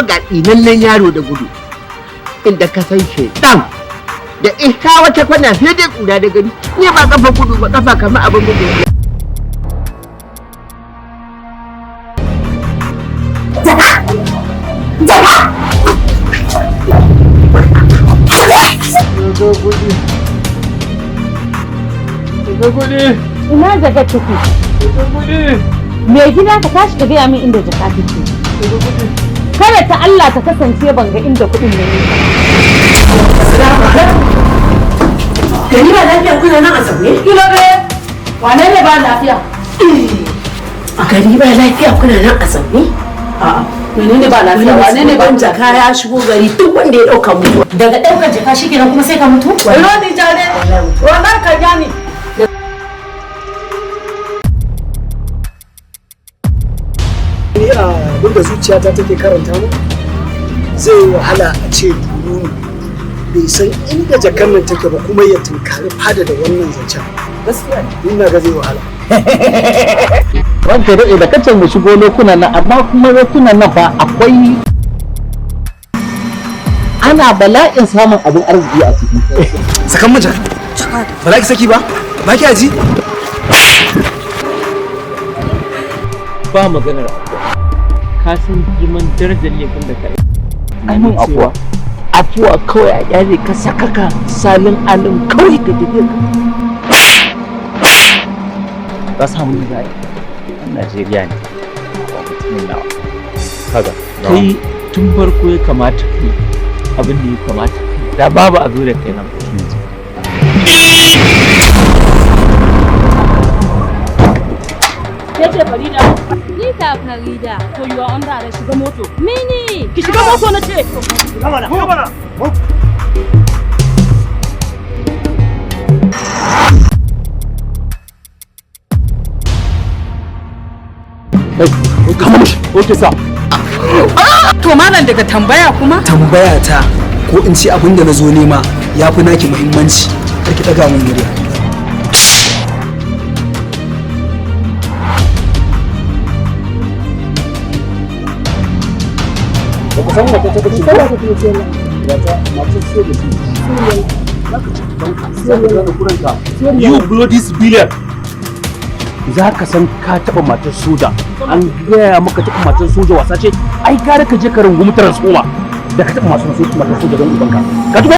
Kuma ga tsinannen yaro da gudu inda ka san shaidan da ita wata kwana, sai dai kura da gani. Ni ba kafa gudu ba, kafa kamar abin gudu. Jaka! Jaka! Jaka kuɗi. Jaka kuɗi. Ina jaka take? Jaka kuɗi. Mai gida, ka tashi ka gaya min inda jaka take. Jaka kuɗi. Kada ta Allah ta kasance ban ga inda kuɗin nan yake. Gari ba lafiya, kuna nan a zaune? Kilo be, wane ne ba lafiya? Gari ba lafiya, kuna nan a zaune? A'a, menene ba lafiya? Wane ne ba? Wani jaka ya shigo gari, duk wanda ya dauka mutuwa. Daga ɗaukar jaka shikenan kuma sai ka mutu? Roni jare, wallahi ka gani. Ni a abinda zuciyata take karanta mu, zai yi wahala a ce Dununu bai san inda jakar nan take ba kuma ya tunkari fada da wannan zancen. Gaskiya ne. Ina ga zai wahala. Ranka daɗe, da kace mu shigo lokunan nan, amma kuma lokunan nan fa akwai ana bala'in samun abin arziki a ciki. Sakan mun jaka. Ba za ki saki ba? Ba ki aji? Ba maganar afuwa. Ka san girman darajar laifin da ka yi. Ai mun afuwa, afuwa kawai a kyale ka sakaka salin alin kawai ka tafi ka. Ka samu ni zai ɗan Najeriya ne ba mutumin nawa. Kaga kai tun farko ya kamata kai abin da ya kamata kai da babu a zo da kai nan. Ke ce Farida? Ni ta Farida. To, you are under arrest. Shiga moto. Mini. Ki shiga moto na ce. Okay, sir. To malam, daga tambaya kuma? Tambaya ta, ko in ce abin da na zo nema, ya fi naki muhimmanci. Kar ki ɗaga mun murya. Ba ku san wata ta bace ba? Wata mace ce da shi. Za ka ci banka, za ka gane kuranka. You bloody civilian! Za ka san ka taɓa matar soja. An gaya maka taɓa matar soja wasa ce? Ai gara ka je ka rungumi transformer da ka taɓa matar soja don ubanka. Ka ji ko?